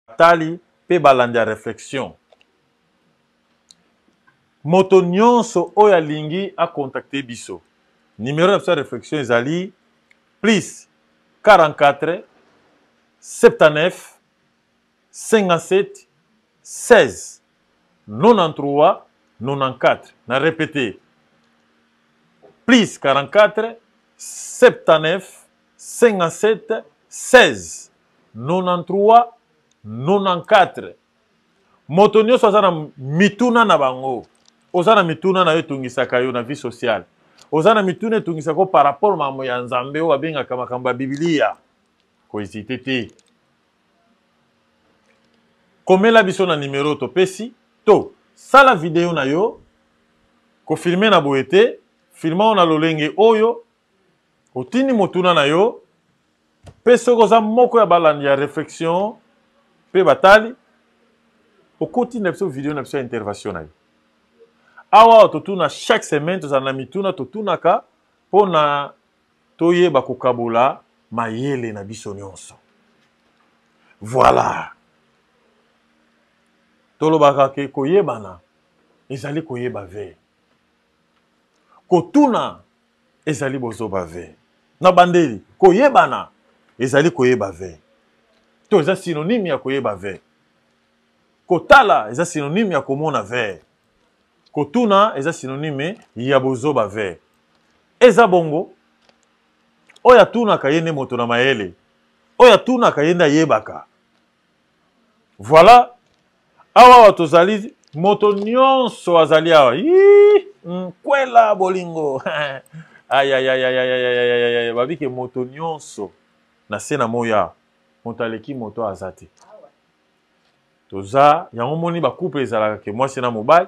Batali mpe balandi ya reflexion. Moto nyonso oyo alingi a contacter biso, numero na biso ya reflexion ezali plus 44 79 57 16 93 94. Na répéter, plus 44 79 57 16 93 94. Moto nyonso aza na mituna na bango. Oza na mituna na yo etungisaka yo na vie sociale, oza na mituna etungisaka yo par rapport makambo ya Nzambe oyo babengaka makambo ya Biblia, kohésite te, komela biso na nimero topesi to sala video na yo. Kofilme na boye te, filma oyo na lolenge oyo otindi motuna na yo. Mpe soki oza moko ya balandi ya reflexion mpe batali, okotinda biso video na biso ya intervention na yo. Awa totuna chaque semaine, tozala na mituna totunaka mpo na toyeba kokabola mayele na biso nyonso. Voilà, tolobaka ke koyebana ezali koyeba ve, kotuna ezali bozoba ve. Na bandeli, koyebana ezali koyeba ve, to eza synonyme ya koyeba ve. Kotala eza synonyme ya komona ve. Kotuna eza synonyme ya bozoba ve. Eza bongo, oyo atunaka ye nde moto na mayele, oyo atunaka ye nde ayebaka. Voilà, awa awa tozali, moto nyonso azali awa. Nkwela bolingo, ayayayayayayayaya, babike moto nyonso na se na moya, moto aleki moto aza te. Toza yango, moni bacouple ezalaka ke mwasi na mobali,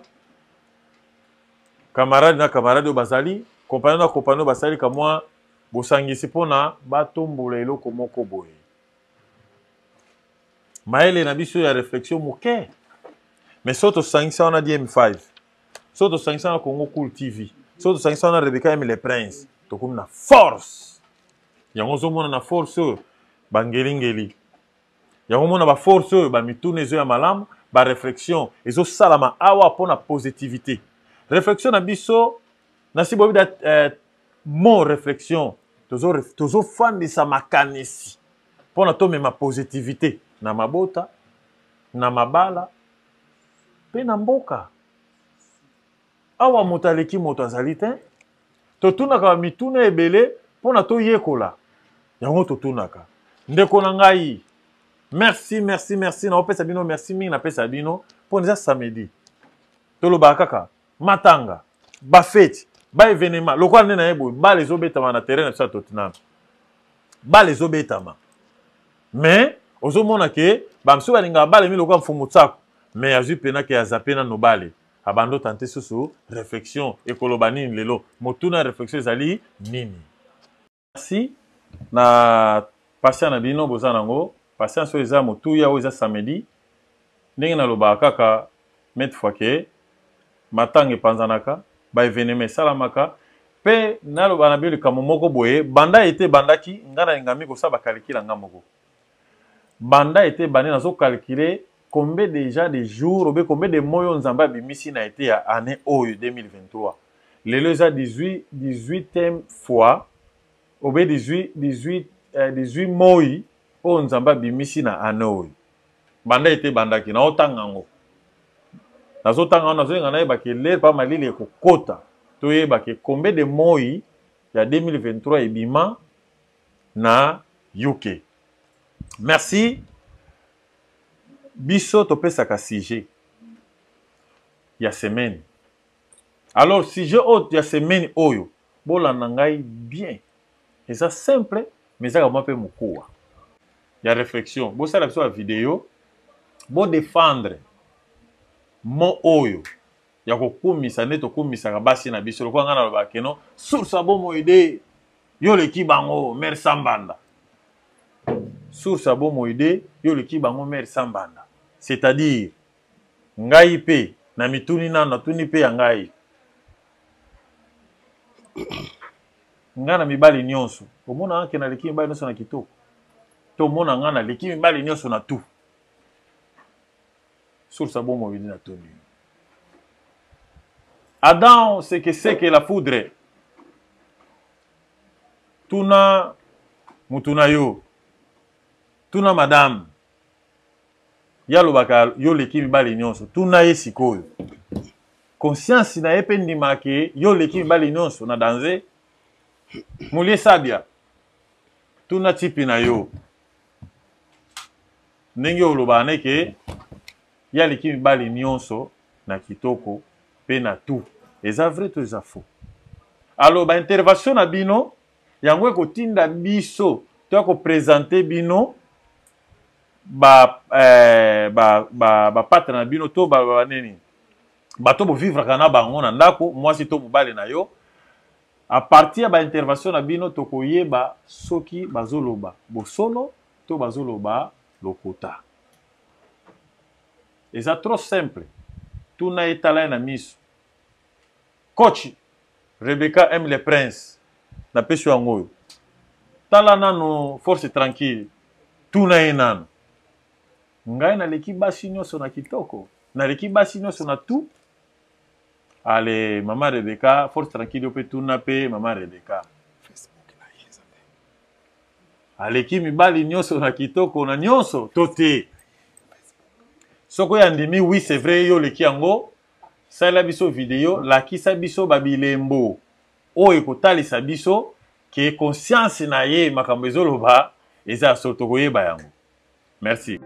camarade na camarade oyo bazali compagnon na compagnon, basali kamwa bosangisi mpona batombola eloko moko boye. Mayele na biso ya réflexion moke, mais soki tosangisa wana dm5, soki tosangisa na Congo Cool TV, soki tosangisa wana Rebecca M le Prince, tokomi na force. Yango ozomona na force oyo bangelingeli, yango omona baforce oyo bamituna ezo ya malamu, baréflexion ezosalama awa mpo na positivité. Réflexion na biso nasi boyebi da mo réflexion, tozofandisa makanisi mpo na tomema positivité na mabota, na mabala mpe na mboka. Awa moto aleki moto azali te. Totunaka bamituna ebele mpo na toyekola yango. Totunaka, ndeko na ngai. Merci, merci, merci. Naopesa bino merci mingi, napesa bino mpo eza samedi. Tolobaka kaka matanga, bafeti, baévénement lokola nde na ye boye. Bale ezobetama na terrain na biso ya Tottenham, bale ezobetama, mais ozomona ke bamisusu balingaka bale mi lokola mfumu tsako, mais azwi mpena ke azape nano bale, abandi otante susu. Réflexion ekoloba nini lelo? Motuna ya réflexion ezali nini? Merci na patient na bino, boza nango patience oyo eza motuya. Oyo eza samedi, ndenge nalobaka kaka maintes fois ke matanga epanzanaka, baévénement esalamaka. Mpe naloba na bino likambo moko boye: banda ete ebandaki, ngai nalingami kosala bacalcul nga moko. Banda ete ebandi, nazokalkule combien déjà de jours obe combien de mois oyo Nzambe abimisi na ete ya année oyo 2023. Lelo eza 18, 18e fois obe 18, 18, 18 moi oyo Nzambe abimisi na année oyo. Banda ete ebandaki, naotanga yango, nazotanga yango, nazoyenga nayebake lere pa malili ekokota, toyebake combien de moi ya 2023 ebima na UK. Merci. Biso topesaka sujet ya semaine. Alors sujet oyo ya semaine oyo, bolanda ngai bien, eza simple mais ezaka mwa mpe mokuwa ya réflexion. Bosala biso ya video, bodefendre mo oyo ya kokumisa nde tokumisaka basi na biso. Lokola ngai nalobaka keno source ya bomoi de yo oleki bango mare sambanda, source ya bomoi de yo oleki bango mare sambanda, c'est-à-dire ngai mpe na mituni nano, natuni mpe ya ngai, ngai na mibali nyonso, omona ke naleki mibali nyonso na kitoko, to omona ngai naleki mibali nyonso na tout? Source ya bomoi nde natuni yo. Adam sekeseke la foudre, tuna mutu na yo, tuna madame ye alobaka yo oleki mibali nyonso, tuna ye sikoyo conscience na ye mpe ndima ke yo oleki mibali nyonso na danger. Mulie Sabia, tuna tipi na yo ndenge olobaka neke ye aleki mibali nyonso na kitoko mpe na tout, eza vrai to eza faux? Alors ba intervention na bino yango ekotinda biso toya kopresente bino ba eh, ba ba ba patre na bino to ba, ba nini bato bovivraka na bango na ndako, mwasi to mobali na yo. A partir ya ba intervention na bino tokoyeba soki bazoloba bosolo to bazoloba lokuta. Eza trop simple, tuna ye, tala ye na miso. Coach Rebecca aime le prince, napesi yo yango oyo, tala nano force tranquille, tuna ye nano, ngai naleki basi nyonso na kitoko, naleki basi nyonso na tout. Ale mama Rebecca, force tranquille, yo mpe tuna mpe mama Rebecca, aleki mibali nyonso na kitoko na nyonso to te? Soki oyo andimi oui c'est vrai yo oleki yango, salela biso video, lakisa biso babilembo oyo ekotalisa biso ke conscience na ye makambo ezoloba eza ya solo, tokoyeba yango. Merci.